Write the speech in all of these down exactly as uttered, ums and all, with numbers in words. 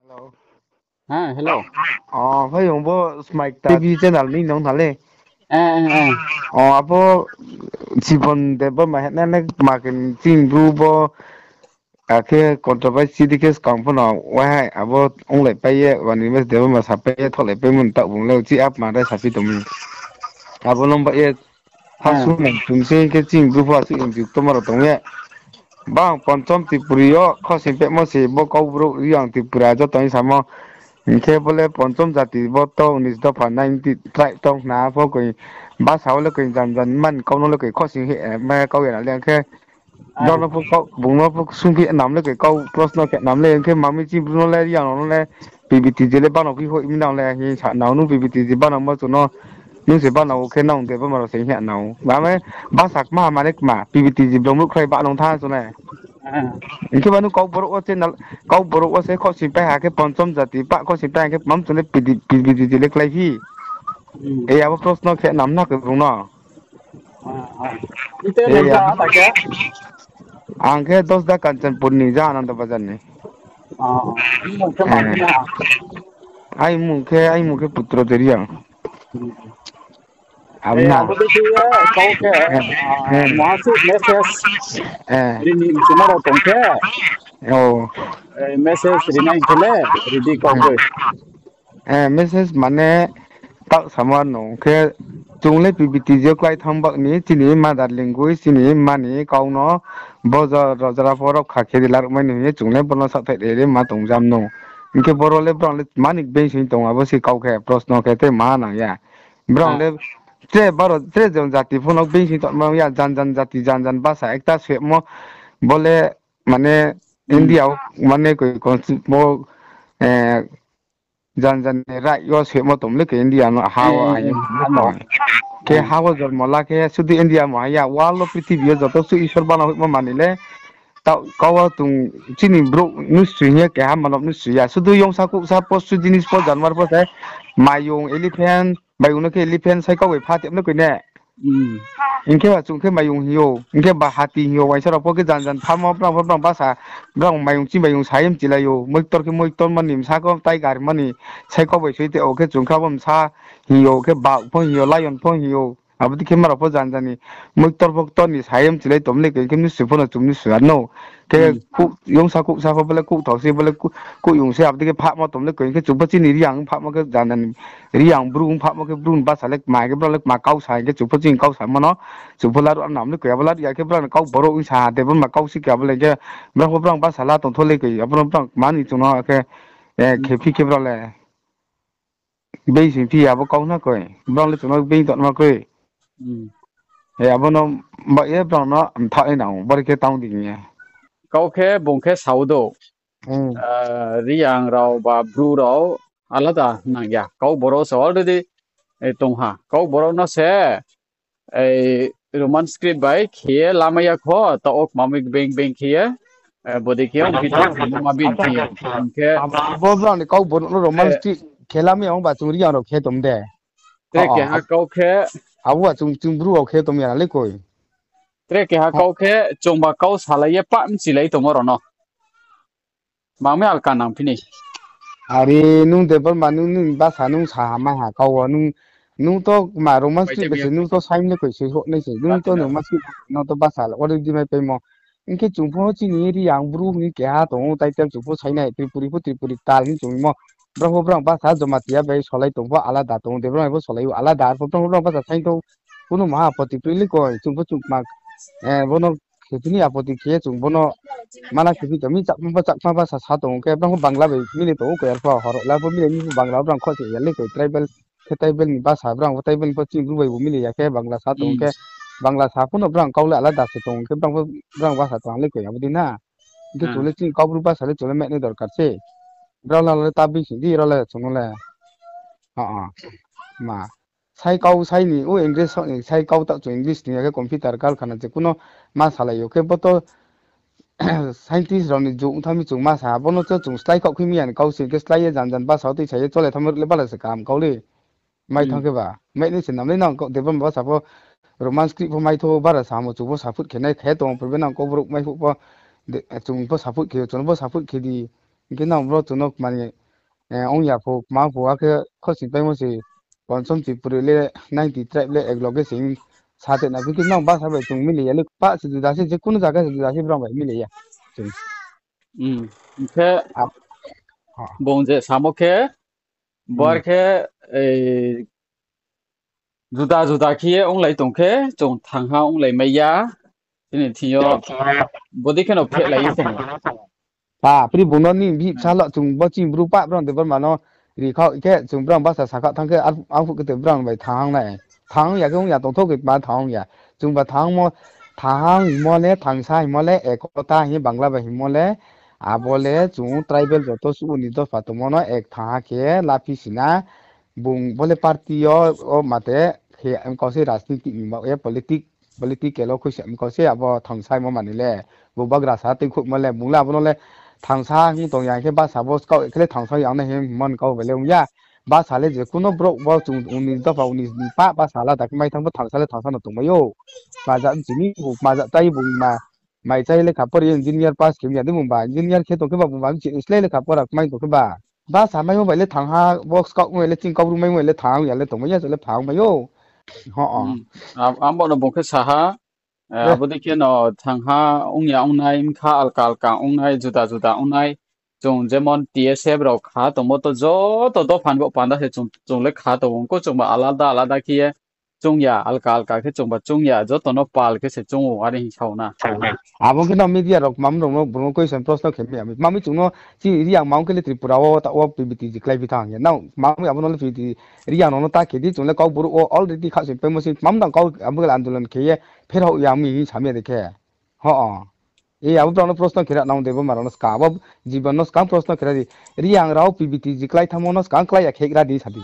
Hello. Ha, hello. O, phai ong bo Smai Kta T V channel ni nong tha le. Eh, eh, eh. O, abo Jibon Debbarma hna le ma khe chini Bru bo, akhe controversy di khe skang pho no wahai abo onglai pai ye, Animesh Debbarma sa pai ye, tholai pai mun taoh bung le uchi ap ma dai sa pi tong mi. Abo nung ba ye, ha, su nang chung se khe chini Bru pho asuh injik tongma rao tong ye. Bang Ponchom Tripuri yo khosing pehmo se bo kau brouh Reang Tripura joto ni samo. Hing khe bo le Ponchom jati bo to unis dopha ninety tribe tong khna pho koi basa wo le koi jan jan man kau no le koi khosing he, eh, ma kau ya na le hing khe Brao no pho kau, bung no pho sungphi nam le koi kau, proshno khe nam le, hing khe mami chini Bru no le, Reang rao no le, P B T G le bano phi hoih mi nang le, hing sa nang nung P B T G bano mo chung no, nung se bano khe nang Debbarma rao se hing nang. Mami basa kma mane kma, P B T G blong brouh khlai ba nung tha chung le. Hing khe ba nung kau brouh wo se, kau brouh wo se khosing pai ha khe Ponchom jati pah khosing pai ha khe mam chung le P B T G le klái phi. E abo proshno khe nam na khe bung no. Ang khe Dosda Kanchanpur ni, ja Ananda Bazar ni. Aini mung khe, aini mung khe Putro Deriang. Abo na. Kau khe, maha se message rini chuma rao tong khe, message rinai khe le, ridi kau khe. Message mane, taoh samo no khe, chung le P B T G yo klái thanng bak ni, chini mother language, chini mani kau no, bo rojra pho rao kha khe di laruhmai ni hing ye, chung le bo no saohthaih ri ri ma tong jam no. Hing khe boro le brao le mani being sing tong, abo se kau khe, proshno khe tei ma nang ya. Brao le tre baro, tre jon jati pho no being sing tongma ya, jan jan jati, jan jan basa ekta semo, bo le mane India wo mane koi consti-, bo, jan jan ni right yo semo tong le khe India no ha wo aing khe ha wo jormo la khe sudu India mo ha ya, world wo prithibi yo joto suh Isor bana hoihmo mani le, taoh kau wo chung chini brouh nusri hing ye keha manob nusri ya. Sudu yongsa kuhsa pho, sudu jinis pho, janwar pho se, mayung, elephant, mayung no khe elephant sai kau bai pha tep no koi ne. Hing khe ba chung khe mayung hing ou, hing khe ba hati hing ou, uaingsa rao pho khe jan jan phamo, brao pho brao basa, brao mayung chi mayung sa ye mchilai ou, moiktor khe moiktor mani, bsa khe tiger mani, sai kau bai soi te ou khe chung khe abo bsa hing ou, khe bak pho hing ou, lion pho hing ou, abo dei khe ma rao pho jan jan ni, moiktor pho ktor ni sa ye mchilai tong le khe, hing khe mnusu pho no chung mnusu ya no. Khe yongsa kuhsa pho bo le kuhthao se, bo le kuhyung se, abo dei khe phahmo tong le khe, hing khe chung pho chini Reang phahmo khe jan jan ni, Reang Bru phahmo khe Bru ni basa le kma, hing khe brao le kma kau sa, hing khe chung pho chini kau samo no, chung pho laruh nam le khe, abo laruh ya khe brao ni kau boro ong sa ha, Debbarma kau si khe abo le hing khe, brao pho brao basa la tong tho le khe, abo no brao kma ni chung no khe, khephi khe brao le. Being sing phi abo kau na koi. Brao le chung no being tongma koi. Abo no ba ye brao no mthaoh nai nang, bari khe tang di hing ye. Kau khe bung khe sao do. Reang rao ba Bru rao alada nang ya. Kau boro se already tong ha. Kau boro no se Roman script bai khe ye lamai ya kho, taoh wo kmamui being being khe ye, bodei khe ye ongphi tong, ma being khe ye. Hing khe abo brao ni kau boro no Roman script khe lamai ya ong ba chung Reang rao khe tong de. Tre keha kau khe, abo ba chung, chung Bru rao khe tong ya na le koi. Tre keha kau khe chungba kau salai ye pah mchilai tongmo rao no. Mangmi alka nang phi ni. Are nung Debbarma nung, nung basa nung sa ha ma ha kau wo nung, nung to ma Roman script bai se nung to saim le koi se hoh nai se. Nung to Roman script no to basa already maipaimo. Hing khe chung pho chini Reang Bru hing keha tong ou, title chung pho sainai, Tripuri pho Tripuri tal hing chung mo. Brao pho brao basa Jomatia bai solai tong pho alada tong ou, Debbarma pho solai ou alada, arpho brao pho brao basa saing thou. Kuno maha apoti kroi le koi, chung pho chung kma, bo no khe phi ni apoti khe ye chung bo no mana khe phi tong mi, Chakma pho Chakma basa sa tong ou khe, brao pho Bangla bai mile tong ou koi, arpho horo la pho mile mi pho Bangla brao khoh se ya le koi, tribal khe tribal ni basa, brao pho tribal ni pho chini Bru bai bo mile ya khe Bangla sa tong ou khe, Bangla sa pho no brao kau le alada se tong ou khe, brao pho brao basa tong le koi, abo dei na. Hing khe chung le chini Kaubru basa le chung le mainai dorkar se. Brao la le ta bing sing di, rao le chung no le. Ma. Sai kau sai ni, o English ni sai kau taoh chung English ni ya khe computer kalkhana je kuno ma salai ou khe bo to scientist rao ni jug ong thanng mi chung ma sa, bo no to chung slái khaoh khe mi ya ni kau se hing khe slái ye jan jan basa wo tuisa ye chole thanng mi ruh le bala se kaham kau le. Mai thanng khe ba, mainai se nam le nang kau Debbarma basa pho Roman script pho mai thou bara samo chung pho support khe nai khe tong purbe nang kau brouh mai phuh pho chung pho support khe, chung no pho support khe di. Hing khe nang bro chung no kmani, eh, ong ya pho, kma pho, akhe khosing paimo se, Pancham Tripura le, ninety tribe le, ek loge se hing sa te na, hing khe nang basa bai chung mile ya le, pa se juda se, je kuno zaga se juda se brang bai mile ya. Chung. Hmm. Hing khe, ah, ah, bung je samo khe, bar khe, eh, juda juda khe ye onglai tong khe, chung thangha onglai mai ya. Chini thing yo, bodei khe no phehlai ye tong. Pa, pri bung no ni bihih bsa lo, chung bo chini bru pa brang de Burma no ri khaoh khe, chung brang basa sakha thanng khe, ar-, arphuh khe te brang bai thang nai. Thang ya khe ong ya tongthou khe ma thang ya. Chung ba thangmo, thang hingmo le, thangsa hingmo le, ekota hing Bangla bai hingmo le, abo le chung tribal joto suh ni dopha tongmo no ek thangha khe laphi sina, bung bo le party yo, o mate, khe, kau se rajniti ni ma, e politic, political wo khuisa kau se abo thangsa hingmo mani le, bo bagra sa tuikhouhmo le, bung le abo no le thangsa hing tong ya khe basa bo skaoh khe le thangsa yang nai hing mon kau bai le ong ya. Basa le je kuno brouh bo chung uni dopha uni pa basa alada khe mai thanng pho thangsa le thangsa no tongmai ou. Kmaja chini bo kmaja chai bung ma, mai chai lekha pori engineer pass khe ya di bung ba, engineer khe tong khe ba bung ba mchi slái lekha pora kmai tong khe ba. Basa maimo bai le thangha, bo skaoh mai le chini Kaubru maimo bai le thang ya le tongmai ya, le phang mai ou. Ho, o. Hmm. Ab-, abo no bung khe sa ha, eh, abo dei khe no thangha ong ya ong nai, bkha alka alka ong nai, juda juda ong nai. Chung jemon T S F rao kha tongmo to joto dopha ni bo panda se chung, chung le kha tong ou, ko chung ba alada alada khe ye chung ya, alka alka khe chung ba chung ya, joto no pal khe se chung ou, are hing sa ou na. Abo khe no media rao kmam rao no bung no question prosno khe mi, kmam mi chung no chini Reang ma ong khe le Tripura wo ta wo P V T G klái phi thanng ya. Nang kmam mi abo no le P V T G Reang rao no ta khe di, chung le Kaubru wo already kha sing paimo sing kmam dang kau abo khe le andolon khe ye pherao ya mi hing sa mi ya de khe. Ho, o. E, abo brao no prosno khe ra nang de bo ma rao no ska, abo jibon no skang prosno khe ra di. Reang rao P V T G klái thanngmo no skang klái ya khe ra di sa di.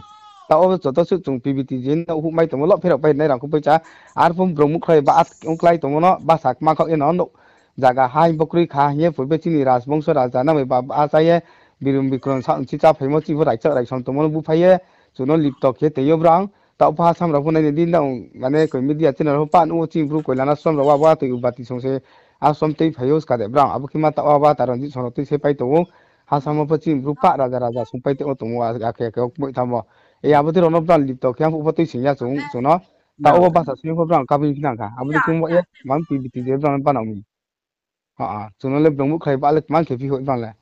Ta wo joto suh chung P V T G no huh mai tongmo lo pherao pai nai rang kho poicha. Arphuh brong mukhrai ba at ong klái tongmo no basa kma khaoh ye no, no zaga ha hing bo kroi kha hing ye purbe chini rajbongso raja nang bai ba, ba chá ye birum bikrom sa chi chá phaimo chini pho raikchak raiksom tongmo no buphai ye chung no lipto khe tei yo brang. Taoh pho Assam rao pho nai ni di nang, mane koi media channel pho pa nuh wo chini bru koilana srom rao wa, wa tui u bati song se Assam tui phai ou ska de brang. Abo khe ma taoh wa ba ta Ranjit song rao tui se pai tong ou. Assam wo pho chini bru pa raja raja song pai tei wo tong ou, akhe akhe wo kmoi thanng bo. E abo dei rao no brang lipto khe ang phuh pho tui sing ya chung, chung no. Taoh wo basa sing pho brang kabui phi nang kha. Abo dei khe mo ye, mam P V T G brang no banao mi. Ha, ha, chung no le brong mukhrai ba le kma khe phi hoih bang le.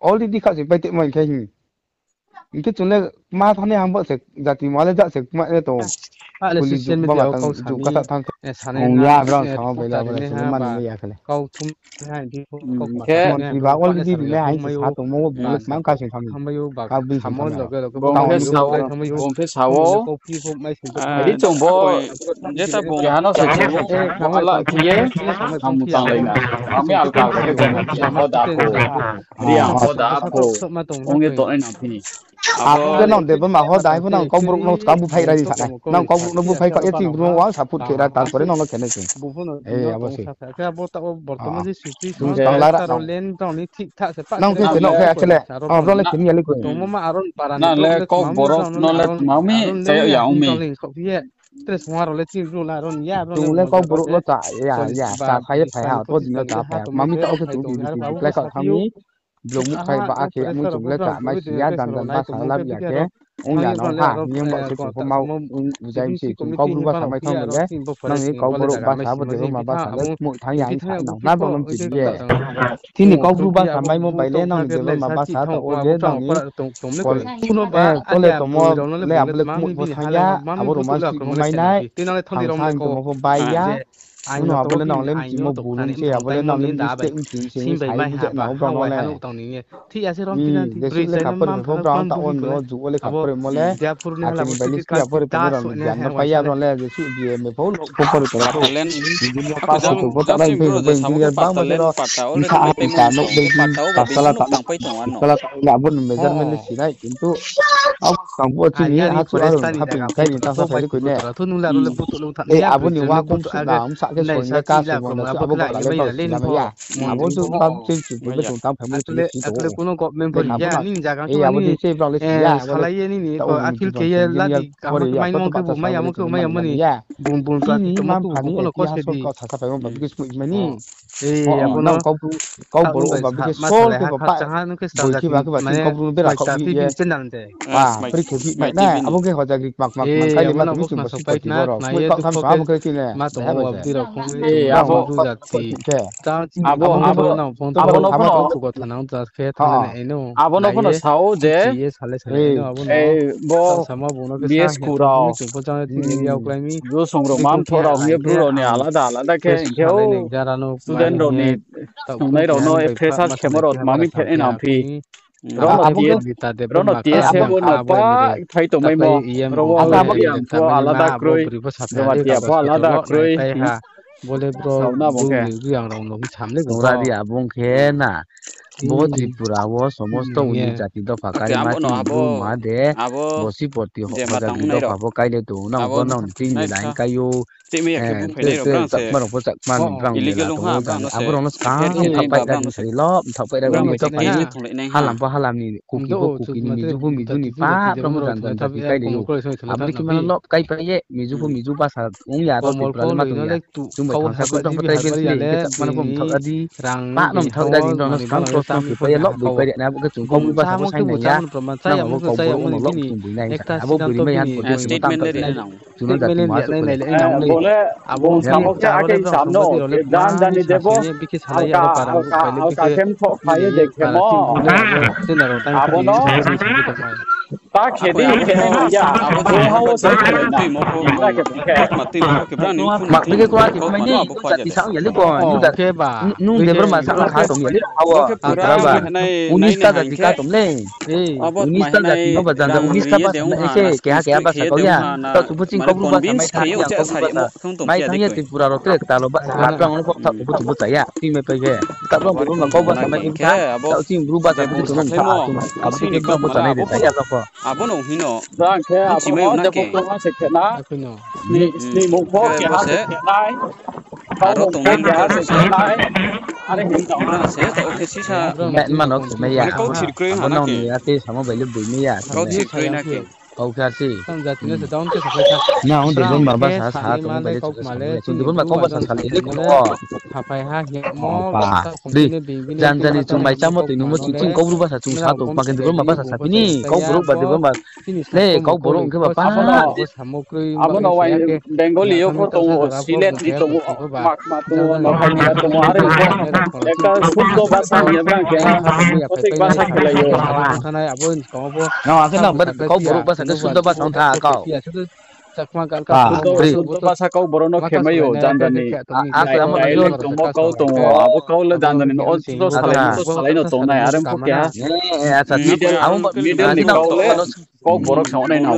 Already kha se pai tongmo hing khe hing. Hing khe chung le ma thanng nai hang bo se jati ma le ja se kma le tong. Police social media wo kau sa mi, kata thanng khe. Ong ya, brang sama bai la bo le chung le mani ya khe le. Kau thum nai ha, di kau khe. Montri ba already ri nai hai se sa tongmo wo bung le kma kha se thanng mi. Ka bini samo loge loge bung khe sa wo, bung khe sa wo. Ri chung bo, jeta bung keha no se chung bo, ala khe ye, samung tanglai na. Ami alka khe bung hoda pho, Reang hoda pho, ong ye tongnai nang phi ni. Abo khe nang de bo ma hoda, abo nang Kaubru no skang buphai ra di sa nai. Nang Kaubru no buphai kha ye chini bru no uang support khe ra, tarpore nang no khe nai chung. E, abo se. Khe abo taoh wo bortoman je situation, tang la ra nang. Nang khe se no khe akhe le. Abo le khe ni ya le koi. Nang le Kokborok no le tma mi chaya ya ong mi. Chung le Kokborok no cha ya, ya, cha phai ye phai ha, to di no cha phai ha. Tma mi taoh khe chung di di di klái kha thanng mi. Blung muhkhai ba akhe mui chung le cha mai si ya, jan jan basa lab ya khe. Ong ya nang ha, hing ye bo se chung pho ma ong jai mi se chung Kaubru basa mai thanng mi le. Nang ni Kokborok basa bo Debbarma basa le moi thanng ya hing sa nang na bo no mchi ye. Chini Kaubru basa maimo bai le nang ni Debbarma basa taoh wo je nang ni kol-, eh, kole tongmo le abo le kmoi pho thanng ya, abo rao ma si mai nai, thangsa hing tongmo pho bai ya, uno abo le nang le mchimo bu ni se, abo le nang le mistake mchi se, sai buja nang brao no le. Jesuh lekha pore pho brao taoh wo no juh wo lekha poremo le, akhe ni bai le sini pore tongmo rao ni giyan no pai ya brao le, jesuh B M pho lo pho pore tong rao. Engineer pass khe chung pho taoh nai phi bo engineer bangma se ro, bkha ha ta nouh building, pasala ta, pasala ta le abo ni measurement le si nai, kintu Abo skang bo chini ha chu aro haping kai ni tangsa phai ri koi ne. Abo ni wa kum suna msa khe soi ya ka soi mo na abo kha le tao sina mai ya. Abo chu tam chini chu bo chung tang phai mo chini si to. Abo ni se brang le si ya, salai ye nini appeal khe ye ladi kaham khe mai mong khe bo mai ya mo khe bo mai ya mo ni. Bung bung chini tamo tu bung kono kos khe di. Kau borok ba bikhe sol khe ba pa. Boi khe ba khe ba chini kau bru bera kau bi ye. Pa pri khe bi mai na abo khe hojagri kma kma kma kai le ma tumi chung bo si poti borok. Moi kau tham sa abo khe chini. Abo abo abo abo no phano sao je. Bo B S kurao, josong rao mam thorao hing ye bru rao ni alada alada khe hing khe o student rao ni tongnai rao no freshers khemo rao tma mi khe nai nang phi. Rao no T S bo no pa phai tongmaimo, rao wo Jamatia pho alada kroi, Jamatia pho alada kroi. Sauna bo khe. Tongra di abo ong khe na. Bo Tripura wo somosto uni jati dopha kaima chini buma de. Bo si porti hojagri dopha bo kai le tong nang bo nang chini line kai ou. Chakma rao pho chakma ni brang abo rao no skang mthaoh pai ra di sari lo mthaoh pai ra di to pai. Halam pho halam ni kuki pho kuki ni mizu pho mizu ni pa brang jang jang jati kai le ou. Abo dei khe mano lo kai pai ye mizu pho mizu basa ong ya to Tripura le ma tong ya. Chung bai thangsa khe brang pho tribal slei khe chakma no pho mthaoh ra di. Pa no mthaoh ra di brang no skang cross no khe pai ye lo boi pai ri nai abo khe chung kau bru basa pho sai nai ya. Nang abo kau bru no lo chung boi nai sa abo boi ri mai han pho chung no jati ma chung le. Bo samo khe akhe sam no, jani jani de bo, alka, alka, alka khe mthoh kha ye je khemo. Abo no, ta khe di khe nai ya, bo ha wo se khe nai na. Kma tui mo khe brang ni khun ma tui khe kua khe mai ni, jati sa ong ya le bo, nung da, nung de broma sa kha tong ya le, awo, Tripura ba, unis ta jati ka tong le. Unis ta jati no ba jang jang unis ta basa nai se, keha keha basa kau ya. Tao chung pho chini kau bru basa mai tha, mai thang ye Tripura rao tre kta lo basa, ha brang no pho thaoh pho chung bo cha ya, chini mai pai khe. Tao brang bo no kau basa mai khe tha, tao chini bru basa pho chung no tha, abo khe brang bo cha nai de cha ya brang pho. Brang khe abo no de pho krungha se khe na. Sni mung pho keha se khe nai. Kau mung pho keha se khe nai. Are hing tong na se, tao khe sisa. Mano khe mai ya. Abo nang ni ate samo bai le boi mai ya. Kau khe se. Nang de bon ma basa sa tong bai le chung de bon ma kau basa sa le le ko. Di, jani jani chung mai chámo toi nungmo chung chini kau bru basa chung sa tong, ma khe de bon ma basa sa phi ni, kau brouh ba de bon ma, le kau brouh ong khe ba pa. Abo no wai Bengali yo pho tong ou, Silet ni tong ou, ma kma tong ou, Nokhai ni tong ou, are pho. Ekta suddo basa ni brang khe, protek basa khelai ou. No, akhe no, kau brouh basa khe suddo basa ong tha kau. Suddo basa kau brouh no khe mai ou, jani jani. Dialect tongmo kau tong ou, abo kau le jani jani no, suddo salai no, salai no tongnai, are pho keha. Middle ni kau le, kau brouh sa nai na.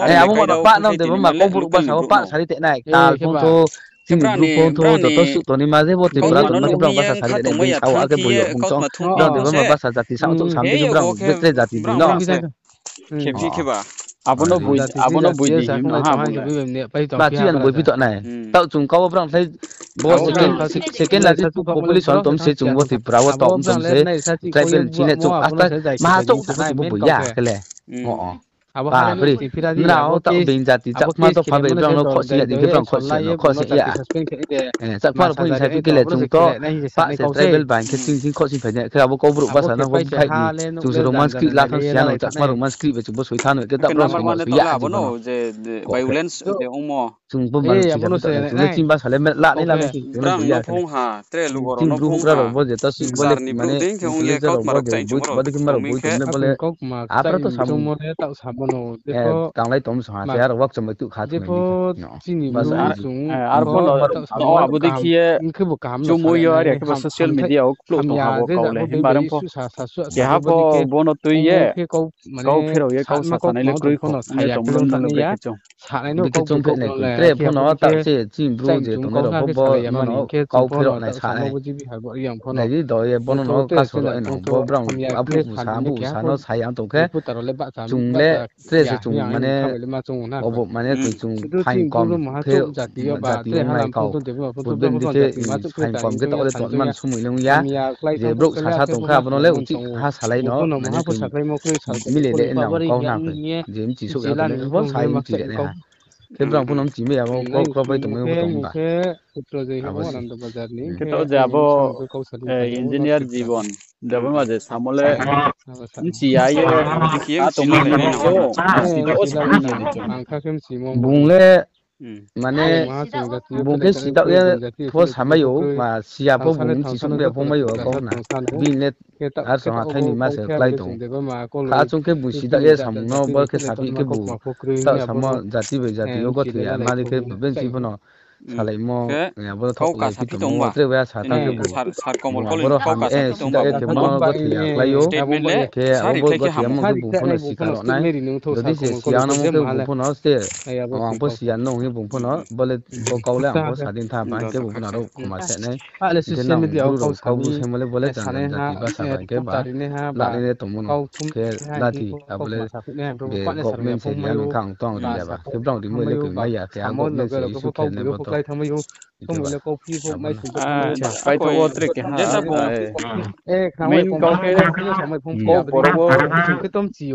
Abo ma pa nang de ma kau brouh basa wo pa sari te nai, tal phung tho, chini bru phung tho, joto suh toni ma je bo Tripura tong ma khe brang basa sari te nai, sao akhe boi yo bung chong. Brang de ma basa jati sao chouh sam de khe brang betre jati boi no. Khephi kheba. Abo no boi, abo no boi di him no ha, abo no. Ba chu yan boi phi to nai. Tao chung kau brang khlai bo second, second la population tom se chung bo Tripura wo tom tom se. Tribal chini chung asta maha chouh tong se bo boi ya khe le. Ba bri. Nrao tao being jati Chakma to pha bai brang no khoh si ya di khe brang khoh si ya no khoh si ya. Chakma rao pho ni sa phi khe le chung to pa se tribal bai khe ching ching khoh si phai nai khe abo kau brouh basa no pho phai ni. Chung se Roman script la thang si ya no Chakma Roman script bai chung bo soi tha no khe tao brang soi no soi ya. Violence de ongmo. Chung bo ma chung le chini basa le la nai la. Brang no phung ha, tre lugo rao no phung ha. Jar ni brouh dei khe ong ye kau tma rao kchaih chung rao tongmi khe. Apra to samo le tao samo. Bono, eh, tanglai tong song ha se, aro wak chom bai tuh kha thung di khe. No. Bas ar, eh, ar bono, no, abo dei khe ye, chumui yo, are khe bo social media wo kplouh tong ha bo kau le, himba rang pho. Keha pho bono tui ye, kau pherao ye, kau sa sanai le kroi kho, hing ye tong mano le brekhe chung. Bikhe chung phe nai khe tre pho no ta se chini bru je tongnai rao pho bo no kau pherao nai sa nai. Nai di do ye bono no kaso rao no bo brang aphuh bu sa bu sa no sa ya tong khe. Chung le tre se chung mane obo mane koi chung phaing kom khe jati ong nai kau. Purbe di khe phaing kom khe taoh le tongman somoi le ong ya. Je brouh sasa tong khe abo no le uchih ha salai no mane koi mile le nang kau na koi. Je mchi souh ya tong khe bo sa ye mchi le nai ha. Khe brang pho no mchi mai ya bo kau kro bai tongmai bo tong ba. Khe taoh je abo engineer Jibon, Jibon ma je samo le mchi ya ye, a tongmai ni so, bung le mane bung khe sidaoh ye pho samai ou, ma siya pho bung mchi souh ya pho mai ou kau na. Bini le ar song hathái ni ma se klái tong. Kha chung khe bung sidaoh ye samung no bo khe saphi khe bung taoh samo jati bai jati yo gothoi ya ma di khe bensi pho no salaimo, abo no thok lai phi tongmo tre bai sa tang khe bung. Boro ham e sidaoh ye khemo gothoi ya klái ou. Khe abo gothoi ya mo khe bung pho no sikha rao nai. Jodi se siya no mo khe bung pho no ste, ang pho siya no hing ye bung pho no bo le bo kau le ang pho sa di tha ba hing khe bung pho no aro khoma se nai. Khe nang bru rao kau bru saimo le bo le jang jati basa ba hing khe ba la nai le tongmo no khe la di abo le je government se ri ya nang kha ang tong ri ya ba khe brang rimo le koi mai ya khe ang government se issue khe nai bo to. Pai tho wo tre keha. Main kau khe ya poro wo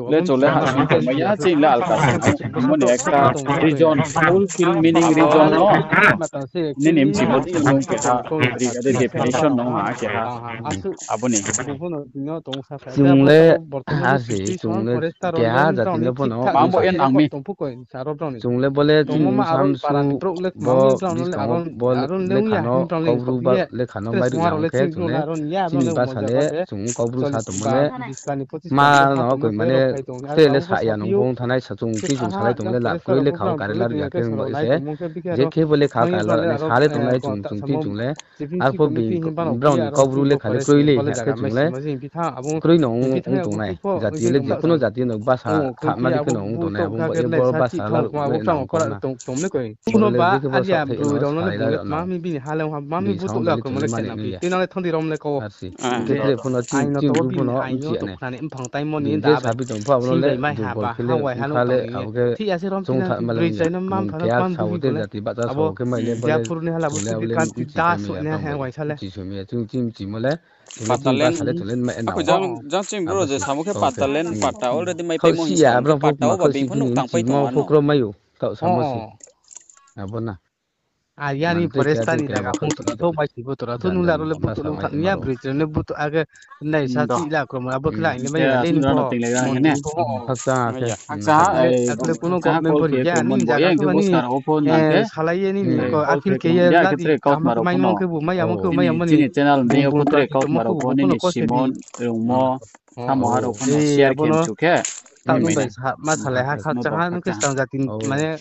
le chole ha sung tongmai ya chini le alka se. Mo ni ekta region, fulfill meaning region no. Nini mchi bo di nung keha, ri ade definition nung ha keha. Abo ni. Chung le ha se, chung le keha jati no pho no. Bang bo ye nang mi. Chung le bo le chini samsu bo buskang wo bo lekha no, Kaubru ba lekha no mai ri ya khe chung le chini basa le chung Kaubru sa tongmo le ma no koi mane tre le sa ya nung bung thanai sa chung tui chung salai tong le la kroi lekha wo kare la ri ya khe hing ba se. Je khe bo lekha kare la ri sa le tongnai chung chung tui chung le. Arpho brao ni Kaubru lekha le kroi le ya khe chung le. Kroi no ong tongnai. Jati le je kuno jati no basa kha ma di khe no ong tongnai. Abo ba ye bo basa la ri nai nang khe na. Kuno ba adia broi rao no le bung le ma mi bini ha le ong ha ma mi bu tuh le akroi ma le khe nang phi. Tui nang le thong di rom le kau. Khe tre pho no chini bru pho no mchi ya nai. Bini je sabi tong pho abo no le durbol khe le bkha le abo khe chung tha ma le ya. Bung khe a sao te jati bahcha sao khe mai le bo le chung le abo le mchi ya, mchi soi mi ya chung chini mchimo le. Pataland. Ako jang, jang chini bru je samo khe pataland, pata already mai paimo hing si ya, brao pho patta wo ba bini pho nuh tang pai tong ano. Phokro mai ou, taoh samo se. Abo na. A yani forest ni jaga phung tho mai si bo tora. Tho nung le aro le butuh nung tha ya bridge le butuh age nai sa ti la kro ma abo khla ni mai ya le ni pho. Khakcha khe. Khakcha, akle kuno government pho ri ya ni jaga khe ni. Salai ye nini ko appeal khe ye la di. Khe tre kautma rao mai pho no. Nung khe bu mai ya mo khe mai ya mo ni. Chini channel ni yo pho tre kautma rao pho nini simon rungmo. Samo ha rao pho no share khe mchu khe. Tang nung bai ma salai ha khakcha ha nung khe skang jati mane.